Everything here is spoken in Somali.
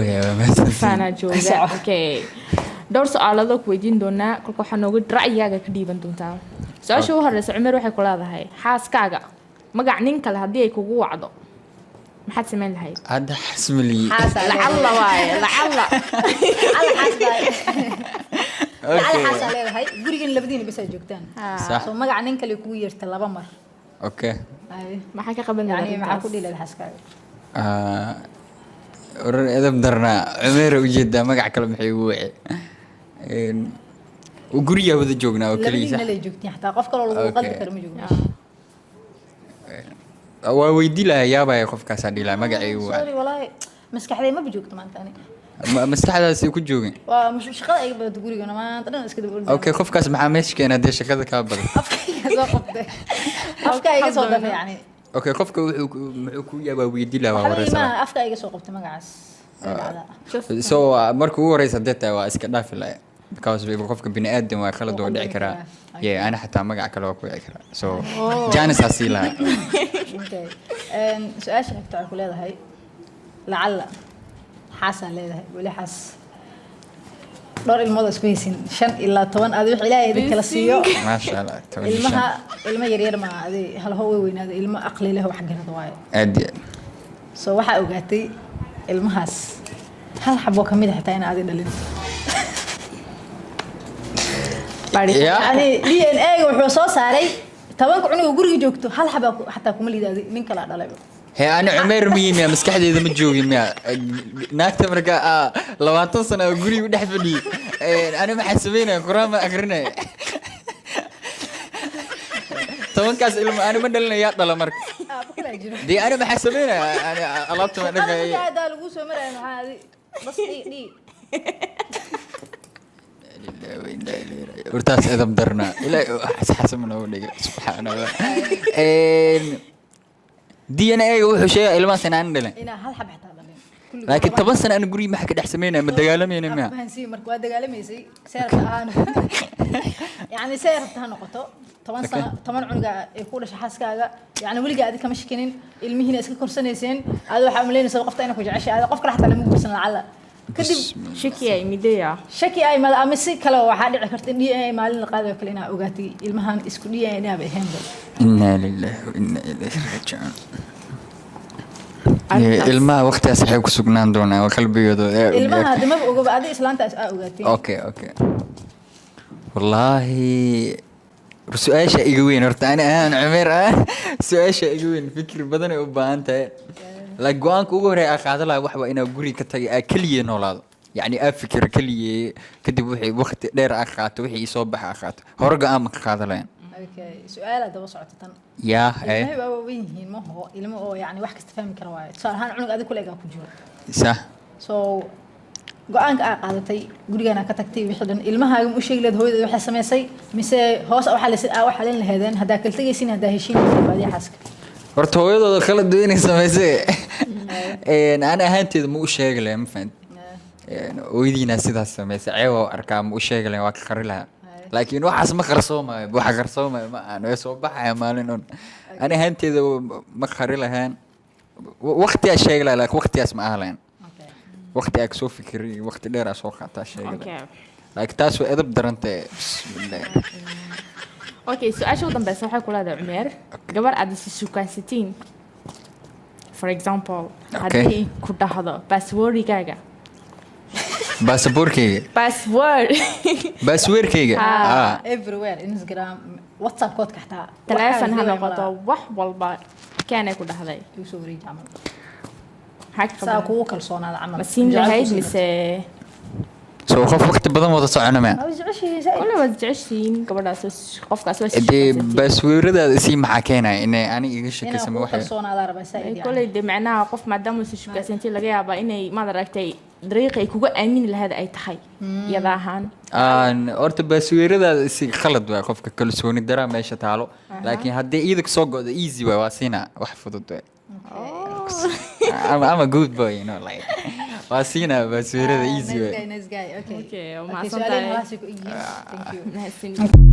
Waa mahadsantihiin. Faanaa jooga. Okay, dhowr su-aaloodoo ku weydiin doonaa. Kolka waxaa nooga ra'yigaaga ka dhiiban doontaa. Su-aasha ugu horeysa, Cumeer, waxay ku leedahay: xaaskaaga magac nin kale haddii ay kugu wacdo, maxaad samayn lahayd? Hadda xasmali. Xaasaa leedahay. Lacalla waaye, lacalla. Lacalla xaas baa, lacalla xaasaa leedahay, gurigan labadiina bas aad joogtaan. Sax. Soo magaca nin kale kugu yeerta laba mar. Ay. Maxaa ka qaban lahayd yani maxaa ku arrintaas? Dhihi lahayd xaaskaaga? Ah, warar edeb darnaa Cumeer ujeedaa, magac kale maxay ugu wace? Gurigaa wada joognaa oo keliya. Labadiina Sax. Lay joogtiin, xataa qof kaloo lagu qaldi karo ma joogo meesha. Waa weydii lahaa, yaabaya qofkaasaa dhihi lahaa magacay ugu wace. Sorry, walaahi maskaxday maba joogto maanta ani. Maskaxdaasi ku joogin. Waa shaqada iga badato gurigana, maanta dhan iska daba ordaya. Okay, qofkaas maxaa meesha keenaa dee shaqada kaa badan? Afka iga soo qabtay, afka iga soo dafay yani. Okay, qofka wuxuu muxuu ku yaabaa, weydii lahaa, waa waxba wareysanaa. imaa afka iga soo qabtay magacaas. Way dhacdaa. So marka ugu horeysa hadee tahay, waa iska dhaafi lahaa, because qofka bini aadam waa, khalad waa Wuu dhici qaldami karaa. karaa. Yeah, ana xataa magac kale waa ku wici karaa, so chance aa sii lahaa. Okay. Su-aasha xigta waxay ku leedahay: lacalla xaasaa leedahay, weli xaas, dhowr ilmood oo isku haysin, 5 ilaa 10, adi wax Ilaahay idin kala siiyo. Maasha Allah, 15. Ilmaha ilmo yaryar ma adi halho way weynaada, ilmo aqli leh, wax garad waaye. Aad iyo aad. So waxaa ogaatay ilmahaas hal xaboo kamid a xitaa in adi dhalin. Yeah. Yani DNA ga wuxuu soo saaray 10-ka cunug oo guriga joogto, hal xabaa xataa kuma liida adi, nin kalaa dhalayba. Hee, ani Cumeer miyi miya? Maskaxdeeda ma joogin miya? Naagta marka 20 sano oo guriga u dhex fadhiyey, ani maxaa sameynaya? Qur-aan ma akrinaya? 10-kaas ilmo ani ma dhalinaya, yaa dhala marka? Aabo kalaa jiro. Dee ani maxaa sameynaya? Ani alaabta ma shaqada dhaqaya? Markaa haddaa lagu soo maraayo, maxaa adi bas dhii dhii. Hortaas edab darnaa, Ilaahay xasxasama noogu dhigay, subxaan Allah. DNA ga wuxuu sheegaya ilmahaas in aan dhalin. Inaa hal xab xitaa dhalin. Kulligood laakiin 10. 10 sano aan guriga maxaa ka dhex sameynaya? Ma dagaalamayna miya? Fahansiin marka waa dagaalamaysay, see rabta ahaan yani, see rabta ha noqoto, 10 sano, 10 cunuga ay ku dhashay xaaskaaga, yani weligaa adi kama shakinin, ilmihiina iska korsanayseen, adi waxaa umalaynaysa qofta inay ku jeceshay, adi qof kale xataa lama guursan. Lacala kadib Shaki ay midaya. Shaki ay mada ama si kale waxaa dhici karta in DNA maalin la qaadayo kale inaa ogaatay ilmahan isku DNA inaaba ahaynba. Inaa lillahi wa inaa ilayhi raajicuun. Ilmaha waqtigaas waxay ku sugnaan doonaan waa qalbigooda Ilmaha hadda maba ogaba, adi islaantaas aa ogaatay. Okay, wallaahi su-aasha iga weyn horta, ani ahaan Cumeer ah, su-aasha iga weyn, fikir badan ay u baahan tahay. Like, go-aanka ugu horeeya aa qaadan lahaa wax waa inaa guriga ka tagay, aa keliya noolaado, yacni aa fikiro keliya, kadib wixii waqti dheer aa qaato, wixii soo baxa aa qaato. Hore go-aan ma ka qaadan lahayn. Okay, su-aalaa daba socota tan. Yaa eh. Ilmahay waa waaweyn yihiin, maho ilmo oo yani wax kasta fahmi kara waaye. Tusaale ahaan cunug adig kule egaa ku jiro. So go-aanka aa qaadatay, gurigaana ka tagtay, wixii dhan, ilmahaaga ma u sheegi lahayd hooyadeed waxay samaysay, mise hoos waxaa aa u xalin lahaydeen haddaa kala tegaysin, haddaa heshiinaysin baadiya xaaska? Horta hooyadooda khalad inay samaysay, ani ahaanteeda ma u sheegi lahayn, ma fahanti? Hooyadiina sidaas samaysay ceeb waa u arkaa, ma u sheegi lahayn, waa ka qari lahaa. Laakiin waxaas ma qarsoomayo, waxa qarsoomayo ma ahan, way soo baxaya maalin un. Ani ahaanteeda ma qari lahayn, waqtiyaa sheegi lahaa, laakiin waqtigaas ma aha lahayn. Waqti aa kasoo fikiri, waqti dheer aa soo qaataa sheegi lahaa. Laakiin taas waa edab darantay, bismillah. Okay, su-aasha u dambeysa waxay ku leedahay, Cumeer, gabar aad is shukaansatiin, for example, haddii ku dhahdo password-igaaga. Baasaboorkeyga? Password. Password-keyga? Ah. Everywhere, Instagram, WhatsApp koodka xataa. Teleefon ha Waxaa noqoto, wax walba keenay ku dhahday. Igu soo wareeji camal. Maxaa ka saa qaban? Kugu kalsoonaada camal. Ma siin lahayd mise? So qof waqti badan wada socona ma? Waa jeceshihiin zaaid. Kule waad jeceshihiin gabadhaas, qofkaas waa Dee shukaansatiin. Password-adaada isii maxaa keenaya inay aniga iga inaan shakisama? kugu Waxay kalsoonaadaa rabaa zaaid yani. Koley dee macnaha qof maadaama is shukaansantiin, laga yaabaa inay maad aragtay dariiqa ay kuga aamini lahayd ay tahay iyada ahaan. Aan horta password-adaada isi khalad waay, qofka kalsooni daraa meesha taalo, laakiin haddii iyada kasoo go'do, easy waay, waa siinaa, wax fudud waay. I'm a good boy, like waa siinaa password-ada, easy Nice waay. guy, nice guy. Okay. Okay, waa Okay, mahadsan su'aalahan tahay. halaasay ku egyihiin. Thank you. Mahadsanid.